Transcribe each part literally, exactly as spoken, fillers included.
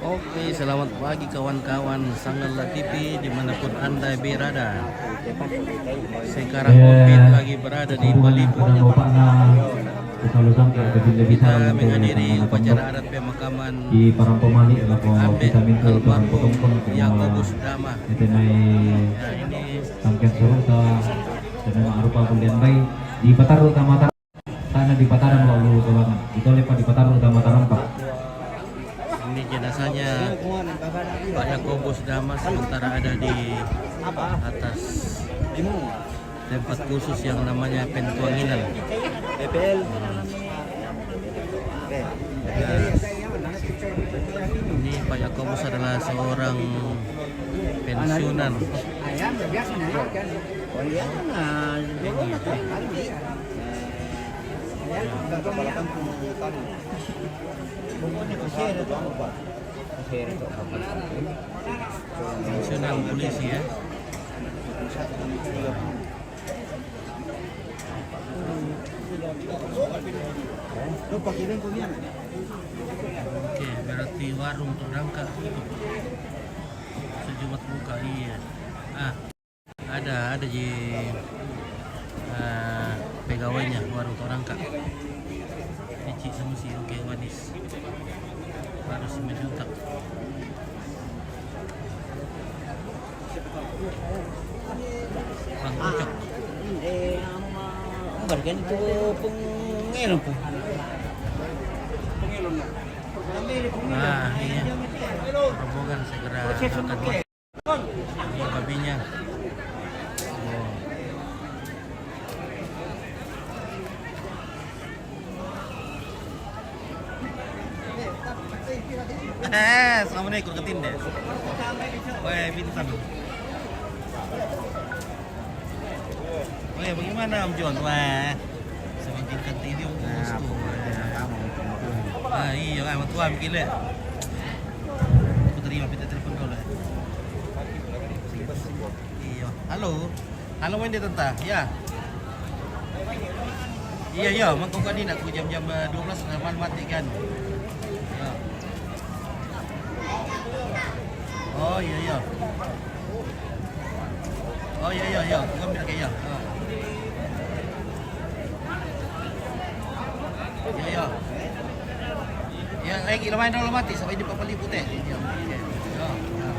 Oke, selamat pagi kawan-kawan Sangalla T V dimanapun Anda berada. Sekarang Covid lagi berada di Palipu. Kita menghadiri upacara adat pemakaman Ambe Almarhum Yakobus Dama. Nah, ini Tangkian Suruta, dan memang rupa kulian baik di Pataru Tamata. Sana di Pataran lalu Kewangan. Itu lepas di Pataran sama Tarampa. Ini jenazahnya Pak Yakobus Dama sementara ada di atas tempat khusus yang namanya Pentuanginan. Ini Pak Yakobus adalah seorang pensiunan. Pensiunan polisi ya. Oke, berarti warung terdangka tutup. Sejumat buka, iya. Ah. Ada, ada ji, eh, pegawainya warung Torangka. Eci sama si Oke Wanis. Baru sembilan juta. Bang Ucok. Eh, anu, ma-, bagian itu pengel apa? Ah, iya. Rombongan segera akan masuk. Ini babinya. Oh. Eh, assalamualaikum, ketin deh. Weh, bintang. Weh, bagaimana Om John? Wah, semakin kentini Om Gus tuh. Ah, iya, ah, tua mikir ya. Aku terima, kita telepon dulu ya. Iya, halo. Halo, Wendy, tentang, ya. Iya, iya, mangko kok ini nak jam-jam, eh, dua belas, eh, malam mati kan. Ya. Oh, iya, iya. Oh, iya, iya, iya. Bukan bilang kayak iya. Oh. Iya, iya. Ya, lagi lumayan dulu mati, sampai di Papali Putih. Iya, oke. Iya, iya.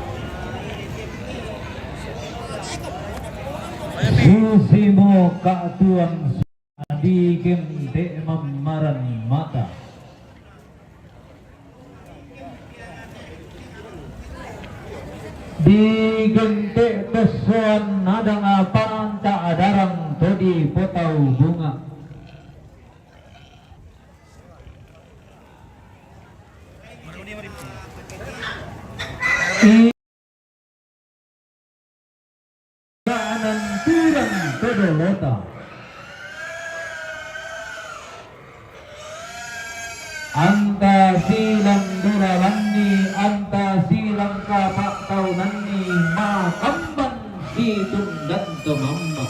Susimo Kak Tuan di Gente Mamaran Mata. Di Gente Pesoan Nadang Panta Adarang Todi Potau Bunga. Kanan turang todolota. Anta silang dolalanni, anta silang kapa'taunanni, makamban situndan to mamma.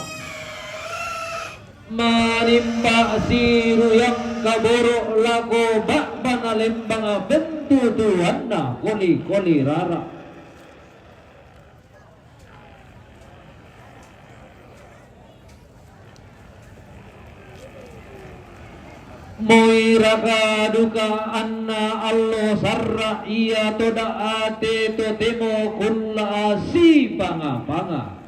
Manimba siruyang kaboro lako ba'bana lembang pentutuanna koli-koli rara. Moi raka duka anna allo sarra iya toda ate totemo kulla sipanga-panga.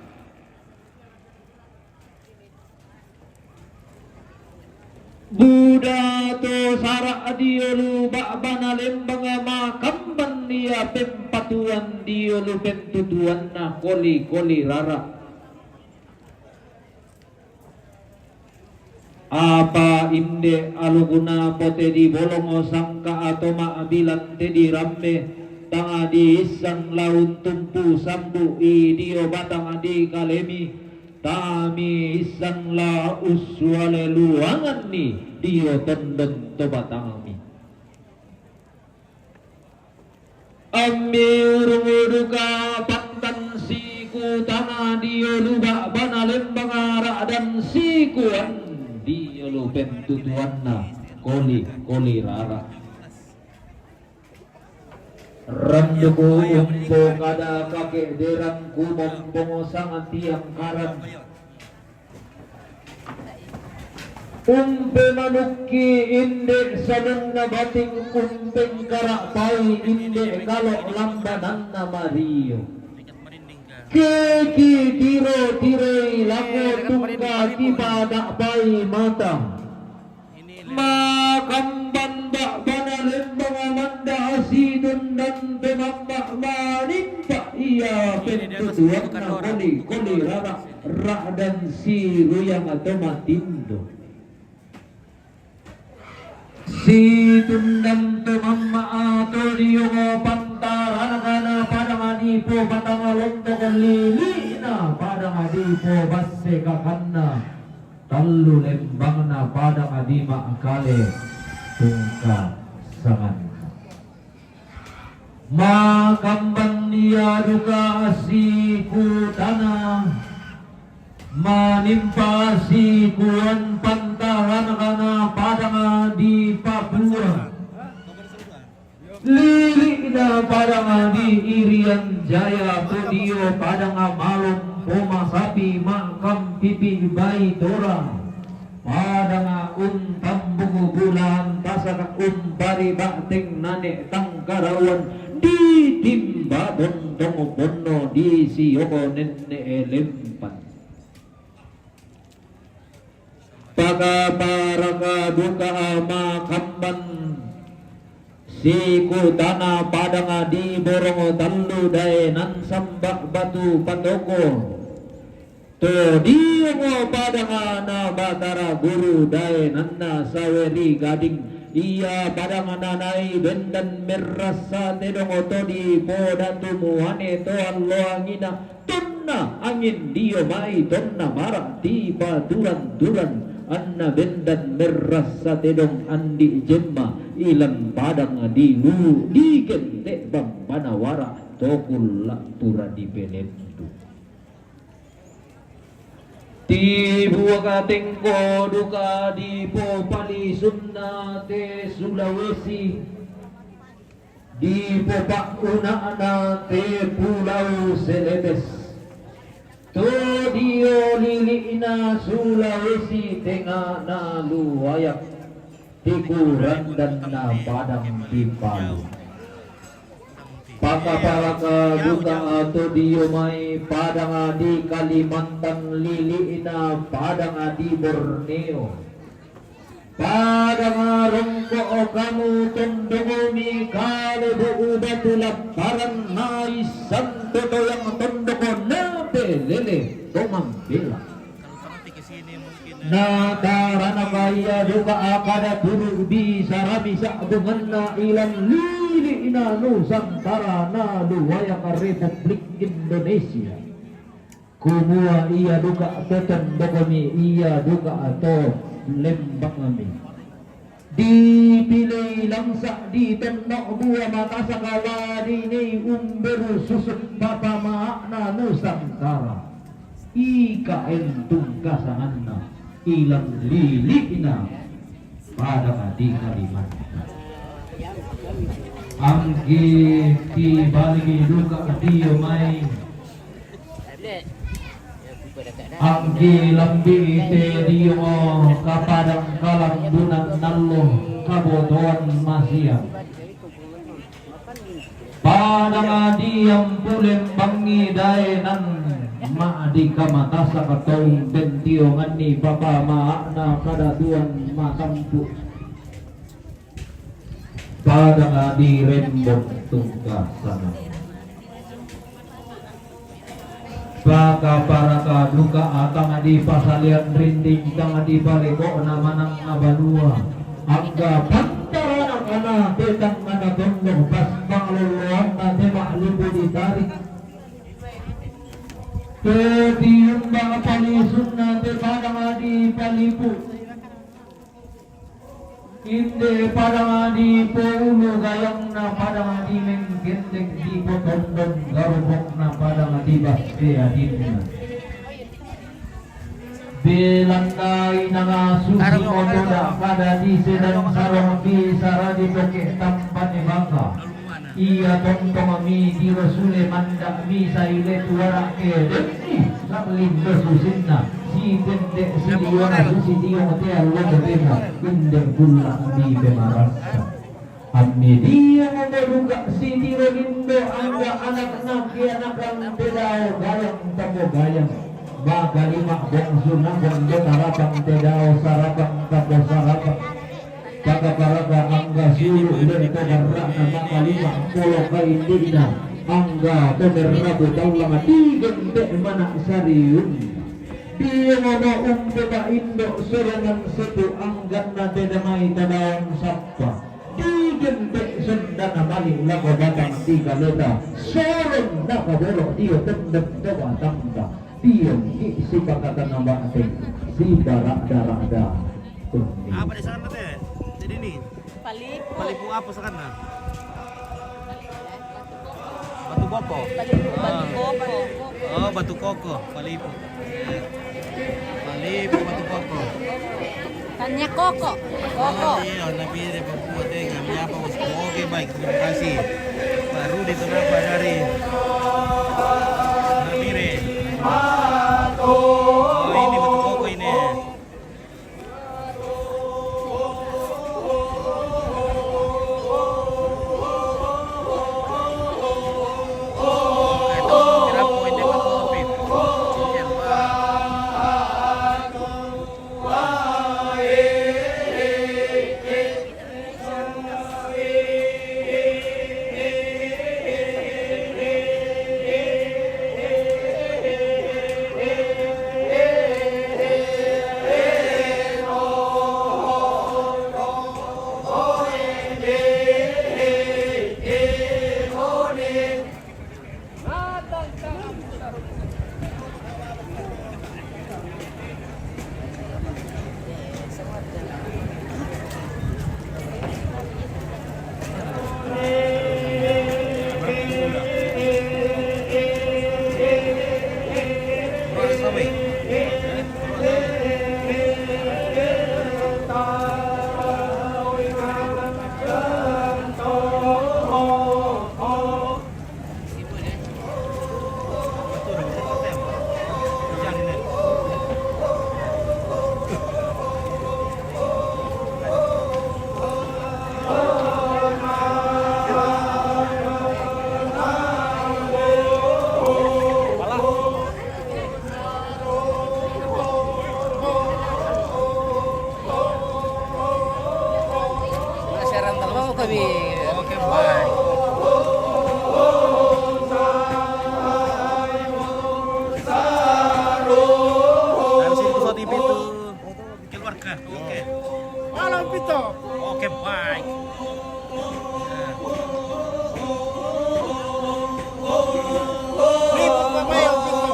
Buda to sara diolu ba'bana lembang makamban ia pempatuan diolu pentutuanna koli-koli rara. Apa inde alukuna pote di bolongo sangka atoma bilang te di rambe tanga di issang laun tumpu sambu i dio batang di kalemi. Tami issang la ussuale luanganni dio tondon to batangmi. Ammi urung duka pantan siku tana dio luba bana lembang ara dan sikuan dio lu pentutuanna koli-koli rara. Randuku umpu kada kake derang kumombong sangat tiang karan. Umpe manukki inde salunna bating, umpe karak pai inde kalo lambananna mario. Keki tiro-tiroi lako tungka kipada pai mata. Makamban ba'bana lembang manda situndang to mamma manimpa ia pentutuanna koli-koli rara ra'dan siruyang to matindo. Situndang to mamma ato diongo pantaranakana padang dipo patama lontoko lili'na padang dipo basse kakanna. Tallu lembangna padang di ma'kale tungka sanganna. Makamban ia duka sikutana manimpa sikuan pantaranakana padang di Papua. Lili'na padang di Irian Jaya to dio padang malong poma sapi ma'kampipi bai tora. Padang untambung bulan tasaka umpari ba'teng nane tangkarauan ditimba bontong ponno di sioko nenne lempan. Pakaparaka duka makamban sikutana padang di Borong Tallu daenan samba batu patoko. To diongo padang na Batara Guru daenanna saweri gading. Ia padang nanai bendan merrassa tedong to di podatu muane to allo angina. Tonna angin dio mai tonna mara ti paturan-turan anna bendan merrassa tedong andi jemma ilan padang di lu di kente bambana wara to kulla pura dipelentu. Tibuaka tengko duka di popalisunna te Sulawesi. Di popa'una'na te Pulau Celebes, to dio lili'na Sulawesi Tenga na luayak, tikurandanna padang di Palu. Pakapalaka duka to dio mai padang di Kalimantan lili'na padang di Borneo. Pada marongko kamu tondongomi kale bu ubatu lapparan naissan toto yang tondoko napelele to mambela. Na tarana kaya duka akada turu bisa ramisa bunganna ilan lili na Nusantara na luwaya ka Republik Indonesia. Kumua ia duka to tondokmi ia duka to lembangmi. Dipilei langsa di tondok bua matasakala dinei umberu susuk papa maakna Nusantara. Ika entungka sanganna ilang lilina. Pada mati Kalimantan. Anggi ti baligi duka dio mai. Anggi lambi te dio kapadang kalambunan nallo kabotoan masiang. Padang diam puleng bangi daenan ma'dika matasak tau bentionganni papa maakna kadatuan matampu. Padang di rembok tungka sana. Pakaparaka duka atang di pasalian rinding tang di palekokna manang na banua. Angga pantarana kana tetang mana tondok pas pangaloloanna tebak lupu ditarik. Tetiumba palisunna te padang di palipu. Inde padang di poulu gayangna padang di mengkendek di potondon garubokna padang di baste adinna. Belanda inanga susi otoda kada di sedang sarong di saradi toke tampane baka. Iya tontong mi tiro sule manda'mi saile tuara' kedenni, sa'lin do susinna, sitende' siliwana susi tio teallo totemo, inde' kulla'mi pemarassa. Ammi dia momoduka' sitiro lindo angga anakna kianakan te dao gayang tapo gayang, makalima bongsu nakon do tarapang te dao sarapang tapo sarapang. Pakaparaka angga sulu' le to garra'na makalima polo kaindi'na, angga to merrabu tallanga digente' mana' sariun. Dio mono umpeta indo' sorongan setu angganna te damai tadaon sappa. Digente' sendana mali' lako batang tiga leta, soron nakaboro' dio tendem to batangta. Dio ki sipakatana ba'te, sibara'da-ra'da. Apa desa sana teh? Jadi ni. Palipu. Palipu apa sana? Batu Koko. Palipu, Batu Koko. Oh, Batu Koko, Palipu. Palipu, Batu Koko. Tanya Koko. Koko. Oh, iya, Nabire Papua teh, kami apa, Bos? Oke, baik, terima kasih. Baru di tengah Pak dari Nabire. Oh, ini Batu Koko ini. Oke, baik. Habis itu pesawat T V itu keluarga. Oke. Malam Pito. Oke, baik. Ribut apa ya, Pito?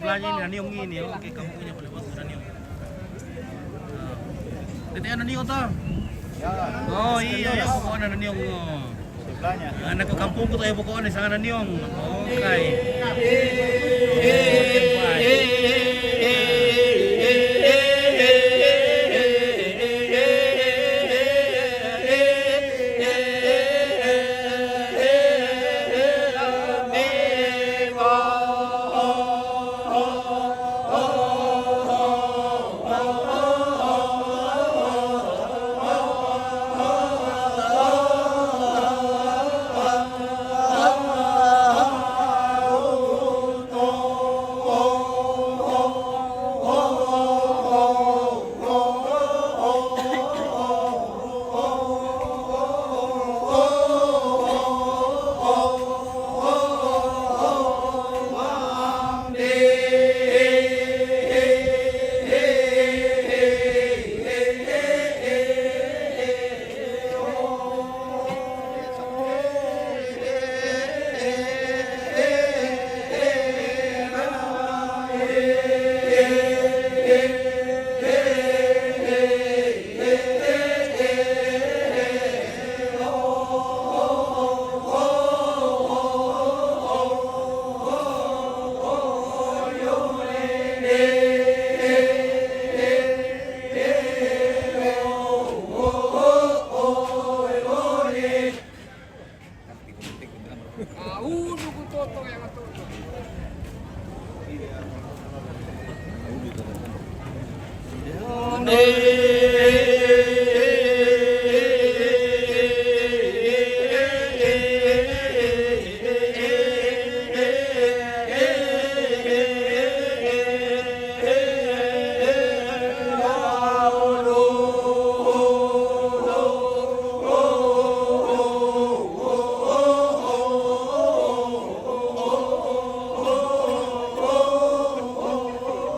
Belanja ini Naniong ini, oke, kamu punya boleh buat Naniong. Nah. Tete Naniong tuh. Oh iya, iya, pokoknya Naniong. Oh. Anak ke kampungku tuh ya pokoknya sana Naniong. Oke.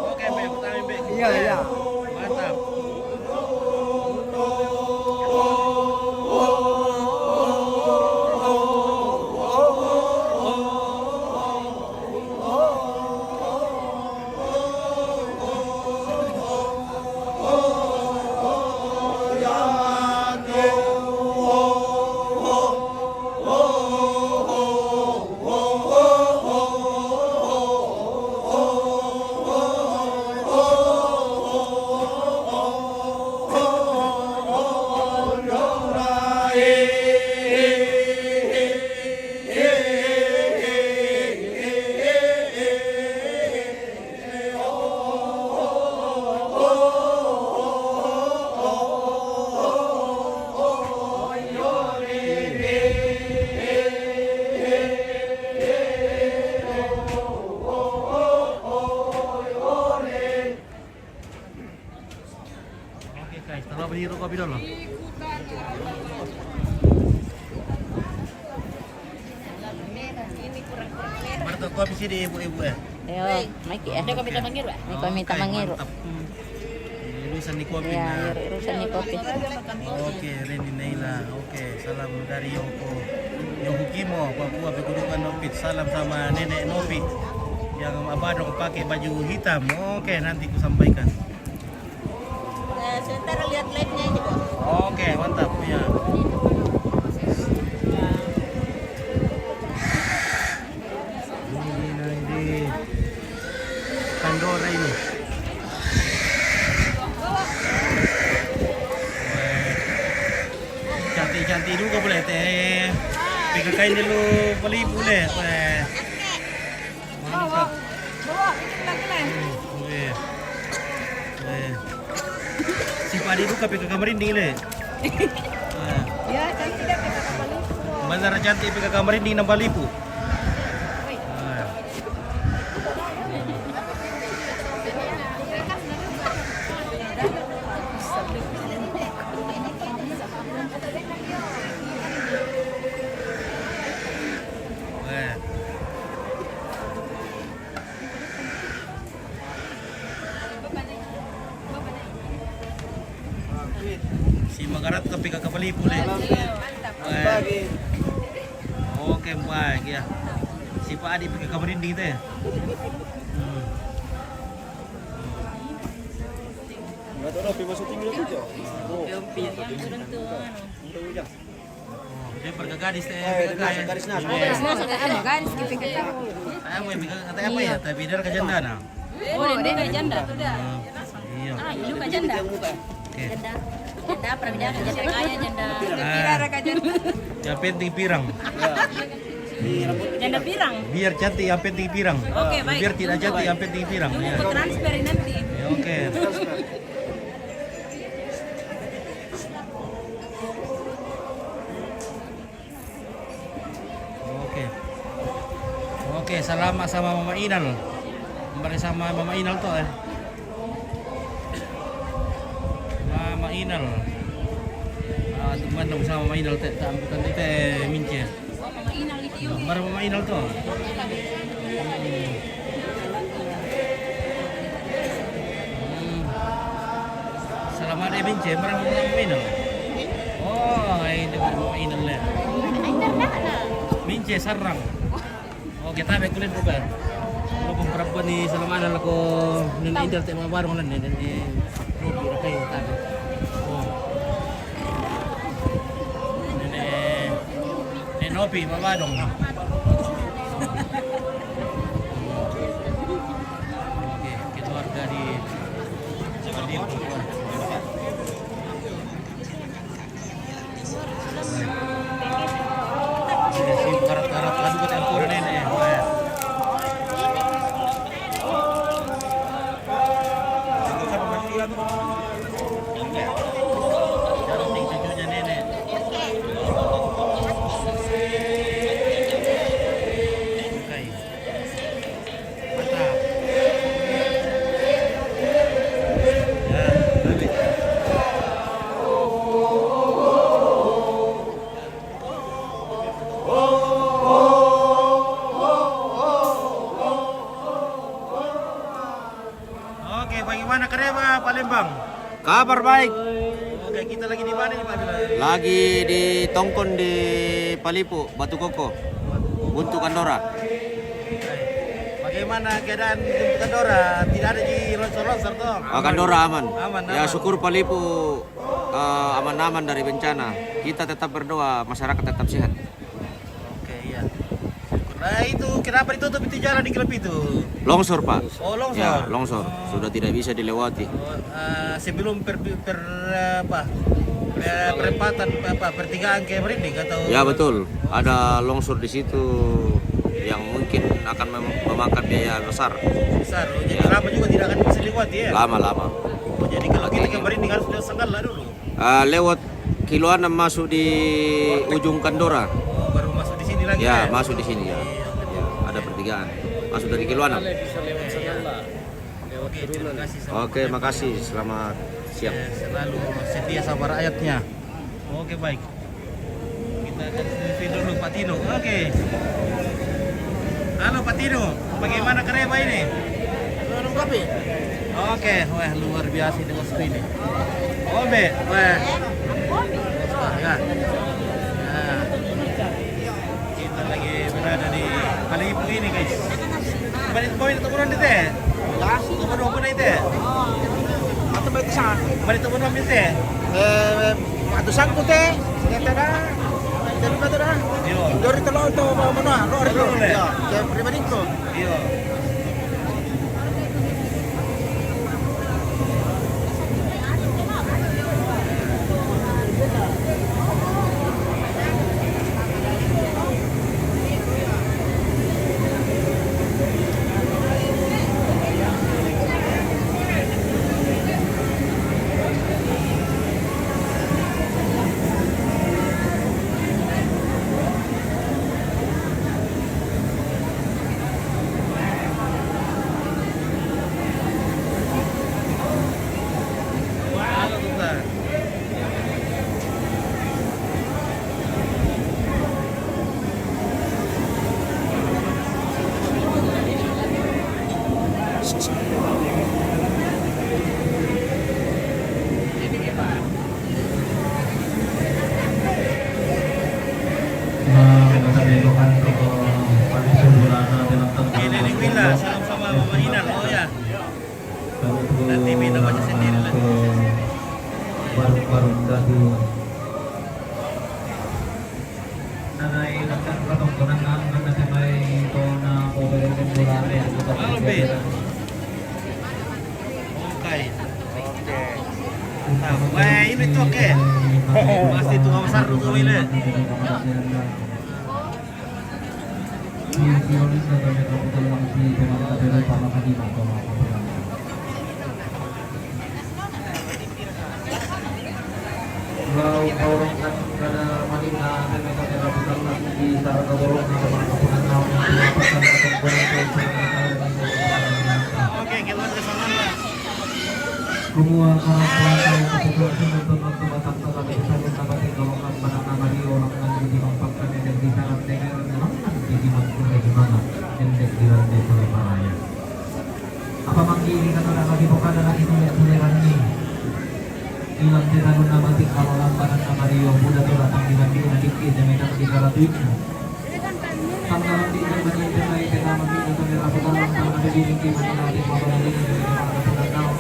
Oke, Mbak, pertama, Mbak. Iya, iya. Mantap. Oke, guys, tolong beli rokok dulu. Marto kopi sih di ibu-ibu ya. Yo, maiki ya. Ada kopi tamangiru, ya? Ini kopi tamangiru. Mantap. Hmm. Ini urusan di kopi. Iya, nah, urusan di kopi. Oke, Reni Naila. Oke, salam dari Yoko. Yoko Kimo, Papua Pegunungan Nopit. Salam sama Nenek Nopi yang abang pakai baju hitam. Oke, nanti ku sampaikan. Eh, sebentar lihat live-nya aja, Bos. Oke, mantap. Ya. Ini, nah, ini Pandora ini. Cantik-cantik juga boleh teh. P K K ini lu beli boleh teh. Mantap. Bawa, bawa, itu lagi lah. Hmm, iya. Eh. Si Padi itu P K K merinding le. Eh. Ya, cantik deh P K K Bali. Benar cantik P K K merinding nambah lipu. Eh. Eh. Si Magarat tapi kakak beli pule. Iya, mantap. Eh. Oke, baik ya. Si Pak Adi pakai kamar ini gitu ya. Hmm. Ada orang pergi masuk tinggi lagi, Cok. Yang turun tu, anu. Dia pergi gadis, eh, pergi gadis, gadis nas. Gadis nas, ada, ada gadis kita kata. Apa yang pegang, kata apa ya? Tapi dia ka janda, nah. Oh, dia ka janda. Iya. Ah, ini ka janda. Oke. Janda. Janda, pergi janda, janda kaya, janda. Ah. Pira ka janda. Yang penting pirang. Janda pirang. Biar cantik, yang penting pirang. Oke, baik. Biar tidak cantik, yang penting pirang. Tunggu ku transfer nanti. Ya, oke. Oke. Oke, salama sama Mama Inal. Mari sama Mama Inal to, eh. Mama Inal. Ah, teman dong sama Mama Inal, te, ta, bukan te, Mince. Mari Mama Inal to. Hmm. Salama de Mince, mari Mama Inal. Oh, ai de Mama Inal le. Mince sarang. Oh, kita be kulit bukan. Kalau pun perempuan ni salama na lako nina Inal te ma barong lan ni, dan ni Robi rakai kita be. Oh. Nene, Nene Nopi, Mama dong. Oke, keluarga di Palipo. Ini si karat-karat lagi buat ampura, Nene. Cantik cucunya Nene. Oke. Mantap. Ya, habis. Oke, bagaimana kareba Palembang? Kabar baik. Oke, kita lagi di mana ini, Pak Bilal? Lagi di Tongkon di Palipo, Batu Koko. Buntu Kandora. Bagaimana keadaan Buntu Kandora? Tidak ada di longsor-longsor, toh? Ah, Kandora aman. Aman, ya, aman. Syukur Palipo, eh, aman-aman dari bencana. Kita tetap berdoa, masyarakat tetap sehat. Oke, iya. Nah, itu kenapa ditutup itu jalan di Kelep itu? Longsor, Pak. Oh, longsor. Ya, longsor. Oh. Sudah tidak bisa dilewati. Oh, eh, sebelum per, per, apa? Per, perempatan, apa, pertigaan kayak merinding atau? Ya, betul. Ada longsor di situ yang mungkin akan mem, memakan biaya besar. Besar. Oh, jadi, ya, lama juga tidak akan bisa lewati, ya? Lama, lama. Oh, jadi kalau kita kayak merinding harus lewat Sanggala dulu. Ah, lewat Kiloanam masuk di ujung Kandora. Oh, baru masuk di sini lagi, ya? Ya, masuk di sini, ya. Ya, ada pertigaan. Masuk dari Kiloanam. Oke, terima kasih. Oke, makasih. Selamat siang. Ya, selalu setia sama rakyatnya. Oke, baik. Kita akan selfie dulu, Pak Tino. Oke. Halo, Pak Tino. Bagaimana kareba ini? Oke, wah, luar biasa dengan ini. Obe, wah. Wah, ya. Nah, kita lagi berada di Palipo ini, guys. Balik poin atau kurang di teh? Atau kurang di teh? Atau balik sana? Balik atau kurang di teh? Eh, atau sangkut teh? Ternyata dah. Jadi kata dah. Yo. Dari telur tu, mana? Lo ada telur, ya? Ya, kayak pribadi tu. Iya. Ini di Wila, salam sama Mama Inal, oh ya. Nanti minum aja sendiri lah. Baru-baru tadi. Nanai nakan katong konangan, nanai temai tona pobereken bola. Halo, Be. Oke. Oke. Nah, weh, ini tuh, oke. Pasti tuh kamu sarung tuh, ini. Lau orang kan kada malina, tapi kami rapi dalam di sarang kaborong, nama kapunan naon, apa kan katong kurang tahu, sarang kapunan naon. Oke, keluar ke sana, Pak. Kumua karang pelantau kesebelah sini penonton batang tengah di sana, dapat di golongan menengah Mario, akan jadi mampakkan energi sarang tegar, akan jadi mampakkan gimana, energi dalam desa Leparaya. Apa mangki ini kata dah lagi pokada lagi tuliran ini. Ilang tena nuna matik kalau lambanan na Mario muda tu datang di lagi na dikit demi tak di karatuikna. Tanggalan di Jerman yang tena yang tena mangki kata dia raputan lambang ada di ringki mani lagi mabala ini dari tena raputan kau.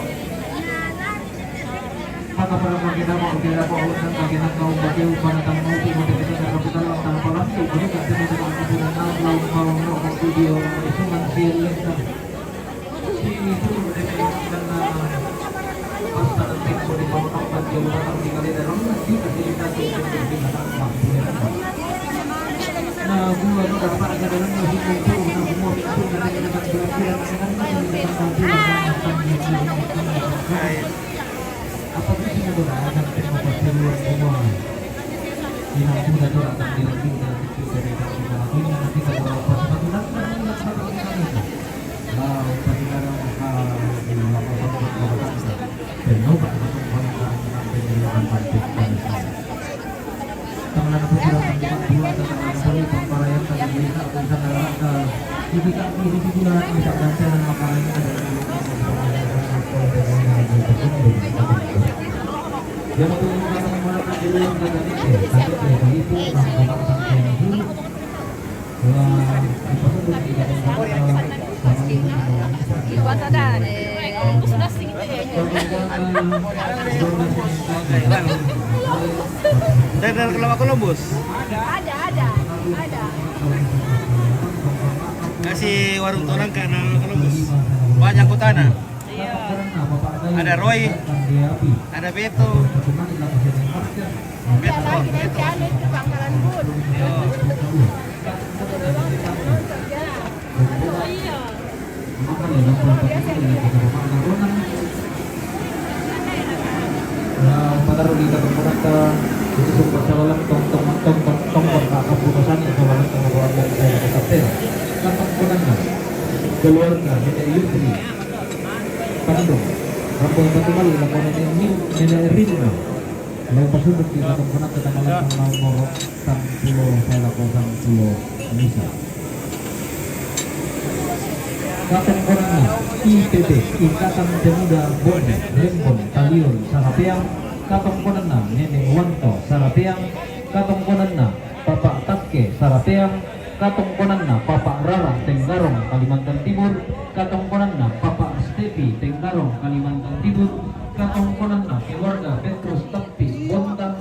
Maka para kaki nama oke apa urusan kaki nak kau bagi upana tang mau pi mata kita raputan lambang palang tu bagi tak tena tena raputan kau mau mau video sungan siang. Dari, dari Kelapa Columbus. Ada, ada, ada. Kasih warung Tolangka nang Columbus. Banyak kutana. Ada Roy, ada Beto. Beto. Ada lagi nanti anu itu Pangkalan Bun. Yo. Ada doang yang nonton ya. Iya. Pataru di katong konanta, itu sempat sabalang tong tong tong tong tong tong kakak putusan yang sabalang tong orang dan saya tetap tera. Katong konanta, keluarga nenek Yusri, Pandung, Rambo Batu Malu, lakukan nenek Nim, nenek Rimna. Lalu pasudut di katong konanta tanggalan tanggal nomor sampulo, saya lakukan sampulo misa. Katong konanna I P P, Ikatan Pemuda Bone, Lembon, Talion, Sarapeang. Katong konanna Nene Wanto, Sarapeang. Katong konanna Papa Takke, Sarapeang. Katong konanna Papa Rara, Tenggarong, Kalimantan Timur. Katong konanna Papa Stepi, Tenggarong, Kalimantan Timur. Katong konanna keluarga Petrus Tapis, Bontang.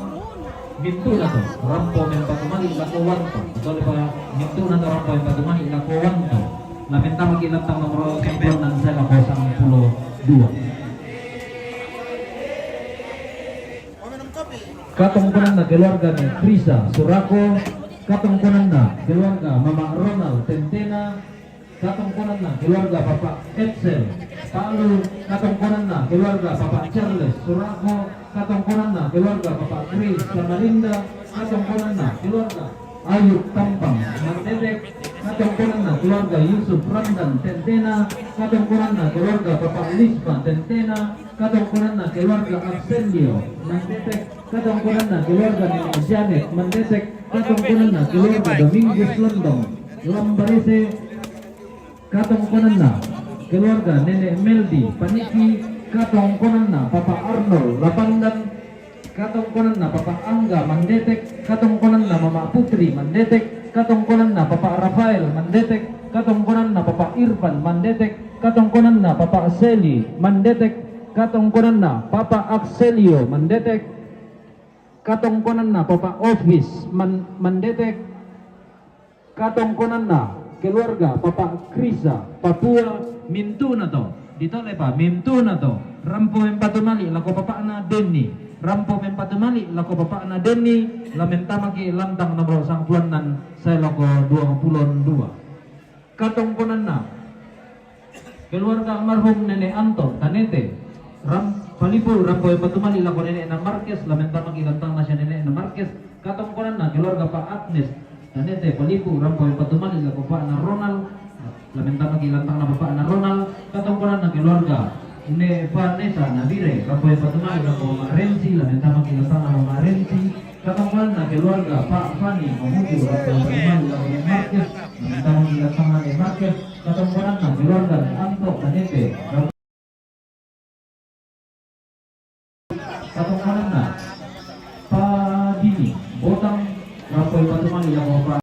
Mintuna tu, Rampo membatumali lako Wanto. Betul pa, mintuna tu Rampo membatumali lako Wanto. Lamen tama ki lantang nomor kempen nan saya lako sampulo dua. Katong konanna keluarga ni Krisa Surako, katong konanna keluarga Mama Ronald Tentena, katong konanna keluarga Papa Edsel Palu, katong konanna keluarga Papa Charles Surako, katong konanna keluarga Papa Chris Samarinda, katong konanna keluarga Ayub Tampang Mandetek, katong konanna keluarga Yusuf Ramdan Tentena, katong konanna keluarga Papa Lisma Tentena, katong konanna keluarga Arsenio Mandetek, katong konanna keluarga Nenek Janet Mandetek, katong konanna keluarga Domingus Londong Lambarese, katong konanna keluarga Nenek Meldi Paniki, katong konanna Papa Arnold Lapandan, katong konanna Papa Angga Mandetek, katong konanna Mama Putri Mandetek, katong konanna Papa Rafael Mandetek, katong konanna Papa Irfan Mandetek, katong konanna Papa Seli Mandetek, Katongkonanna Papa Axelio Mandetek. Katongkonanna Papa Office Man-, Mandetek. Katongkonanna keluarga Papa Krisa, Papua, mintuna to. Ditole pa, mintuna to. Rampo mempatumali lako papa'na Denny. Rampo mempatumali lako papa'na Denny. Lamentamaki lantang nomor sangpuannan, saya lako dua puluh dua. Katongkonanna keluarga almarhum Nenek Anto Tanete, ram-, palipu rampo mempatumali lako nenekna Marques, lamentamaki lantangna sia nenekna Marques. Katongkonanna keluarga Pa Agnes Tanete, palipu rampo mempatumali lako papa'na Ronald, lamentamaki lantangna papa'na Ronald. Katongkonanna keluarga Ne Vanessa Nabire, rampo mempatumali lako Mama Renzi, lamentamaki lantangna Mama Renzi. Katongkonanna keluarga Pa Fani Mamuju, rampo mempatumali lako Ne Marques, lamentamaki lantangna Ne Marques. Katongkonanna keluarga Ne Anto Tanete. Katongkonanna Pa Dini Botang, rampo mempatumali lako Pa.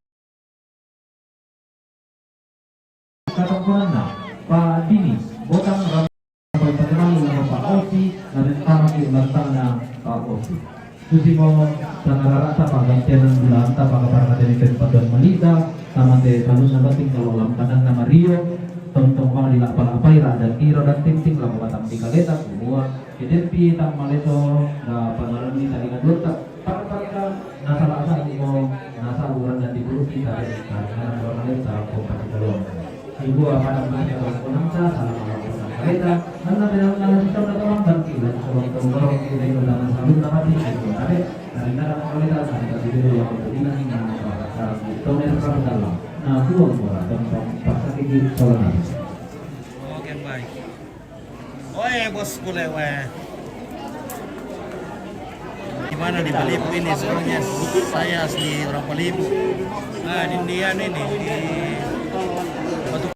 Katongkonanna Pa Dini Botang, rampo mempatumali lako Pa Osi, lamentamaki lantangna Pa Osi. Susimo tanarara'ta pa'gantianan bulanta, pakabarakatani pempatuan malita, tamate talunna batting kalo lampananna Mario, tontong bang dila'pa-la'pai ra'dantiro dan tinting lako batang dikaleta, kumua, kedempi tang maleso, na pangaranni tadinga duatta, pakabaraka, nasala sa'bumo, nasa'bu randan diburuki, tabe, taringanan ro maletta, kompati tolong. Ibu apa namanya, kalau kunanta, salah kalau kunanta. Kita, mana yang nggak sih, kalau orang bangkit, dan kalau orang orang kita itu dalam sabun apa sih, itu ada. Dari dalam kualitas, ada di dulu yang berbeda, nah, kalau sekarang itu, yang sekarang dalam. Nah, itu orang orang, dan pas sakit di sekolah nanti. Oke, baik. Oe, bosku lewe. Gimana di Palipu ini sebenarnya? Saya asli orang Palipu. Nah, di Indian ini, di Batu